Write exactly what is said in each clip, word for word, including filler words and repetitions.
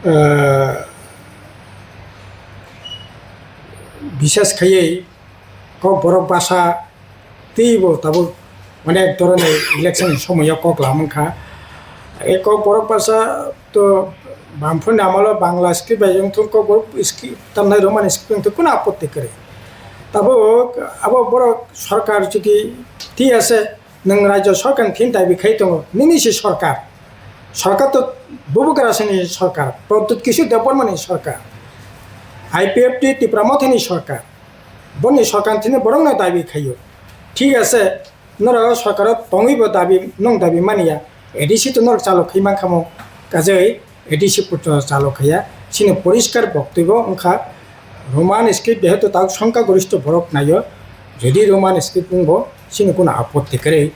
ah, bises khaiwi Kokborok basa teibo tabuk onek dhoroner election ni somoio kok lamang kha. E Kokborok basa to bamphani amalo Bangla script bai wngthung, Kokborok script tamnai Roman script wngthung, kuno apotti kwrwi. Tabuk abo borok sorkar jodi thik ase, nwng rajyo sorkar ni thini dabi khai tongo, nini se sorkar. Sorkar to Bubagra Singh ni sorkar, Pradyut Kishore Debbarma ni sorkar, I P F T Tipra Motha ni sorkar. Boni sorkar thini borok no dabi khaio. Thik ase, norok sorkar o tongwi bo dabi, nwng dabi mani ya. A D C to norok chalo khai man khamo, kajai A D C puto chalo khaiya. Chini poriskar boktwibo wngkha, Roman script jehetu tak songkha goristo borok naio, jodi Roman script wngbo, chini kuno apotti kwrwi.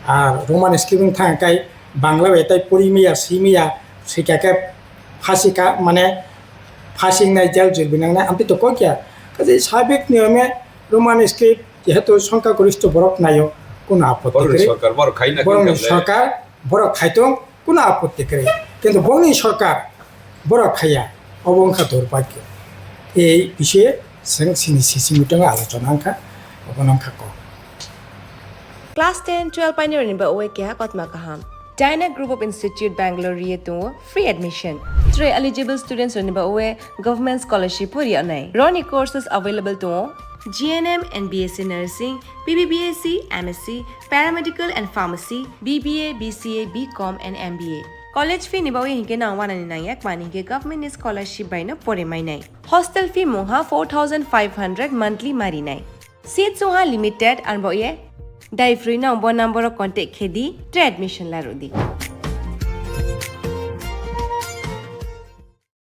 Ar Roman script wng thang kai Bangla bai tai pori maya, si maya, sikha khe phasi ka, mane phasi wngnai, jel jurbi nangnai, amtwi to kok ya. Kaje sabik niyome Roman script jehetu songkha goristo borok naio, kuno apotti Borokni kwrwi. Sorkar borok khaina Borokni khaikha le. Sorkar borok khaitung, kuno apotti kwrwi. Kintu bongni sorkar borok khaiya, obo wngkha durbhagyo. Ei bise seng sini sisi mitongo alochona wngkha, obo wngkha kok. Class ten, twelve painirokni bagwi keha kotma kaham. Dyna Group of Institute Bangalore riye tongo free admission. Three eligible students rokni bagwi government scholarship bo riya nai. Roni courses available tongo G N M and B S C Nursing, B B B S C, M S C, Paramedical and Pharmacy, B B A, B C A, B Com and M B A. College fee ni bagwi hinkhe nang wanani nangya, mani hinkhe government ni scholarship bai no pore mai nai. Hostel fee mungha four thousand five hundred monthly mari nai. Seats wngha limited, ang bo ye dai free no bo number o contact khe di, tei admission la rw di.